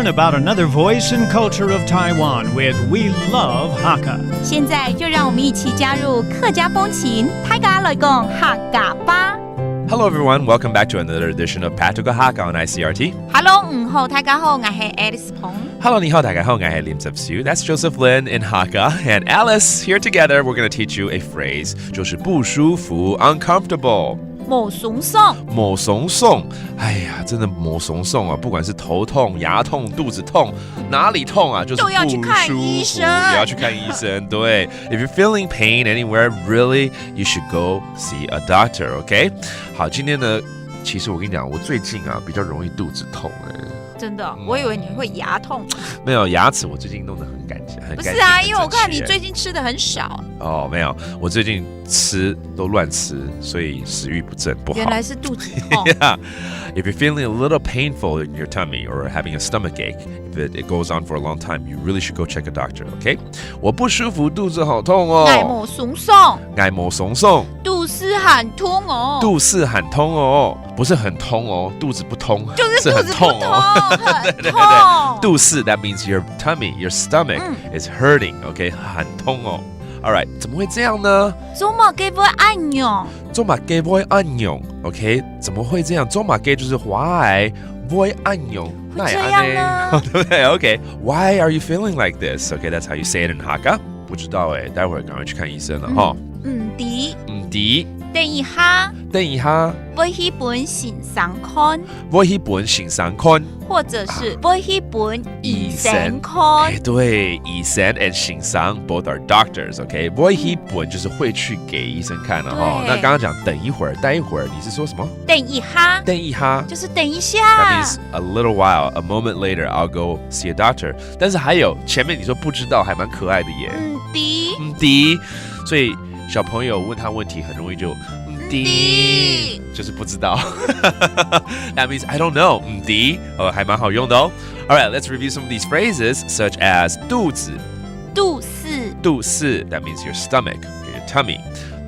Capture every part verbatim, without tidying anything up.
Learn about another voice and culture of Taiwan with We Love Hakka. 现在就让我们一起加入客家风情，大家来讲客家话。 Hello everyone, welcome back to another edition of Patoka Hakka on I C R T. Hello，你好，大家好，我是 Alice 彭。 Hello，你好，大家好，我是林哲修。That's Joseph Lin in Hakka, and Alice here together. We're gonna teach you a phrase，就是不舒服，uncomfortable。无松松，无松松，哎呀，真的无松松啊！不管是头痛、牙痛、肚子痛，哪里痛啊，就是都要去看不舒服医生也要去看医生。对，if you're feeling pain anywhere, really, you should go see a doctor. OK？好，今天呢，其实我跟你讲，我最近啊比较容易肚子痛哎、真的，我以为你会牙痛。没有牙齿，我最近弄得很干净，很不是啊，干净因为我看你很整齐哎最近吃的很少，哦，没有，我最近吃都乱吃，所以食欲不振，不好。原来是肚子痛。 Yeah. If you're feeling a little painful in your tummy or having a stomach ache, if it, it goes on for a long time, you really should go check a doctor, okay? 我不舒服，肚子好痛哦。我无松松，我无松松，肚屎很痛哦。肚屎很痛哦，不是很痛哦，肚子不通，就是肚子不痛，很痛哦。很痛。肚屎，that means your tummy, your stomach 嗯 is hurting, okay? 很痛哦。All right，怎么会这样呢？做么个会恁样？做么个会恁样？OK，怎么会这样？做么个就是 why 会恁样？会这样呢？对不对？OK，Why are you feeling like this? OK, that's how you say it in Hakka. 不知道哎，待会儿赶快去看医生了哈。嗯，知。嗯，知。等一下，等一下，会去分先生看，我去分先生看。或者是会去分医生看哎，。对，医生 and 先生 both are doctors, OK？我去分就是会去给医生看了哈。对那刚刚讲等一会儿，待一会儿，你是说什么？等一下，等一下。就是等一 That 下。 means a little while, a moment later, I'll go see a doctor. 但是还有前面你说不知道，还蛮可爱的耶。嗯，知。嗯，知。所以小朋友问他问题，很容易就嗯知知，就是不知道。That means I don't know. 嗯，知，呃，还蛮好用的哦。All right, let's review some of these phrases, such as 肚子、肚屎，肚屎。That means your stomach, your tummy.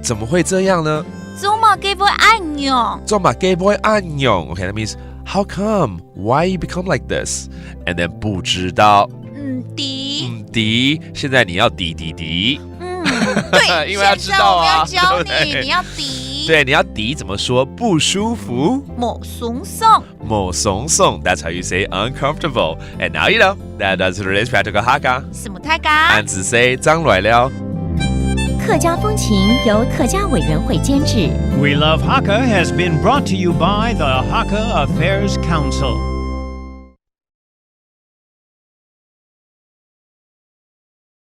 怎么会这样呢？做么个会恁样？做么个会恁样？Okay, that means how come? Why you become like this? And then 不知道，嗯，知。嗯，知。现在你要知知知。嗯，对，因为要知道啊现在我们要教你，对不对你要知。对，你要知怎么说？不舒服。无松松，无松松，that's how you say uncomfortable. And now you know. That does it for today's Practical Hakka. 什么大家？俺是谁张来了。客家风情由客家委员会监制。 We Love Hakka has been brought to you by the Hakka Affairs Council.